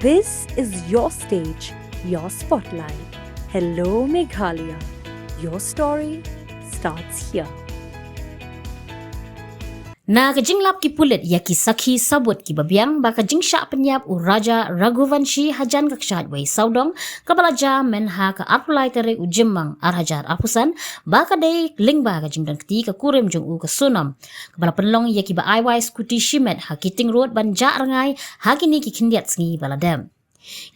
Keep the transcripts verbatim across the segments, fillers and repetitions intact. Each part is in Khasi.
This is your stage, your spotlight. Hello, Meghalaya. Your story starts here. Na ka jinglap ki pulit ïa ki sakhi sabut kiba biang ba ka jingshah pynïap u Raja Raghuvanshi hajan ka kshaid wei sawdong kaba la jia mynha ka arphew lai tarik u Jymmang ar hajar arphew san, ba ka dei lyngba ka jingdon kti ka kurim jong u ka Sonam, kaba la pynlong ïa kiba ai wai skuti shimet ha Keating Road ban jah rngai ha kine ki khyndiat sngi ba la dep.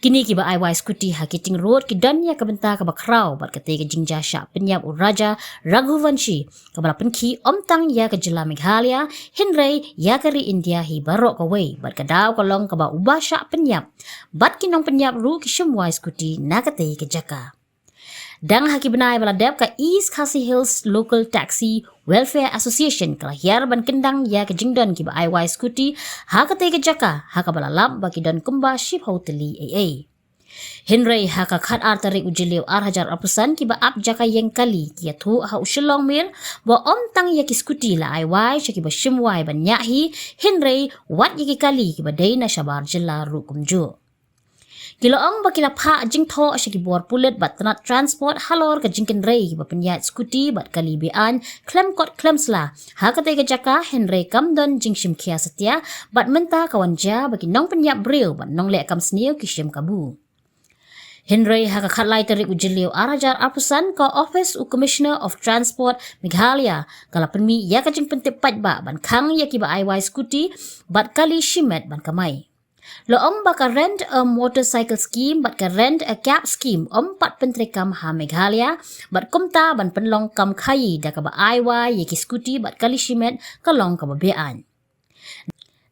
Kine kiba ai wai skuti ha Keating Road ki don ïa ka bynta kaba khraw bad katei ka jingjia shah pynïap u Raja Raghuvanshi, kaba la pynkhih ym tang ïa ka jylla Meghalaya, hynrei ïa ka ri India hi baroh kawei, bad ka daw ka long kaba uba shah pynïap bad ki nongpynïap ruh ki shim wai skuti na katei ka jaka. Dang ha ki bnai ba la dep, ka East Khasi Hills Local Taxi Welfare Association ka la hiar ban kyndang ïa ka jingdon kiba ai wai skuti ha katei ka jaka, ha kaba la lap ba ki don kumba shiphew tylli ei ei. Hynrei ha ka khatar tarik u Jylliew ar hajar arphew san, kiba ap jaka ïeng kali ki ïathuh ha u Shillong Mail ba ym tang ïa ki skuti la ai wai sha kiba shim wai ban ñiah hi, hynrei wat ïa ki kali kiba dei na shabar jylla ruh kumjuh. Ki la ong ba ki la phah jingthoh sha ki bor pulit bad tnat transport halor ka jingkynrei kiba pynïaid skuti bad kali be-aiñ khlem kot khlem sla ha katei ka jaka, hynrei kam don jingshim khia satia, bad mynta ka wan jia ba ki nongpynïap briew bad nongleh kam sniew ki shim kabu. Hynrei ha ka khatlai tarik u Jylliew ar hajar arphew san, ka ophis u Commissioner of Transport Meghalaya ka la pynmih ïa ka jingpyntip paidbah ban khang ïa kiba ai wai skuti bad kali shimet ban kamai. La ong ba ka Rent a Motorcycle Scheme bad ka Rent a Cab Scheme ym pat pyntreikam ha Meghalaya, bad kumta ban pynlong kam khaïi da kaba ai wai ïa ki skuti bad kali shimet ka long kaba be-aiñ.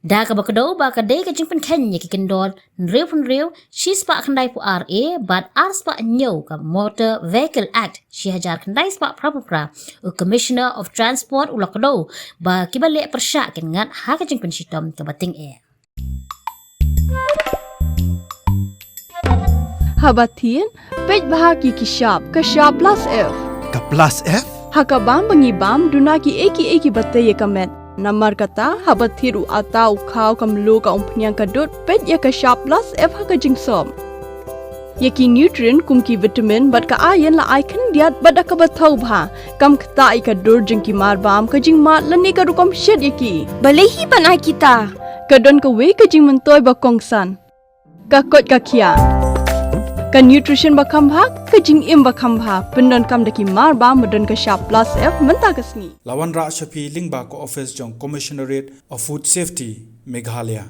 Da kaba kdew ba ka dei ka jingpynkheiñ ïa ki kyndor hynriewphew hynriew, shispah khyndaiphew ar A bad arspah hynñiew ka Motor Vehicle Act shi hajar khyndai spah phraphew phra, u Commissioner of Transport u la kdew ba kiba leh pyrshah kin ngat ha ka jingpynshitom kaba tyngeh. Haba thied, peit bha ki ki shap, ka shap plus F. Ka plus F? Ha ka bam ba ngi bam, duna ki ei ki ei kiba tei ïa ka met. Namar kata, haba thied u atta, u khaw, ka mluh, ka umphniang, ka dud, peit ïa ka shap plus F ha ka jingsop. Ïa ki nutrient kum ki vitamin bad ka iron la ai khyndiat bad da kaba thaw bha. Kam ktah ïa ka dur jong ki marbam, ka jingmad lane ka rukom shet ïa ki. Balei hi ban ai kita? Ka don kawei ka jingmyntoi ba kongsan. Ka koit ka khiah. Ka nutrition ba kham bha, ka jingim ba kham bha. Pyndonkam da ki marbam ba don ka shap plus F mynta ka sngi. La wanrah sha phi lyngba ka office jong Commissionerate of Food Safety, Meghalaya.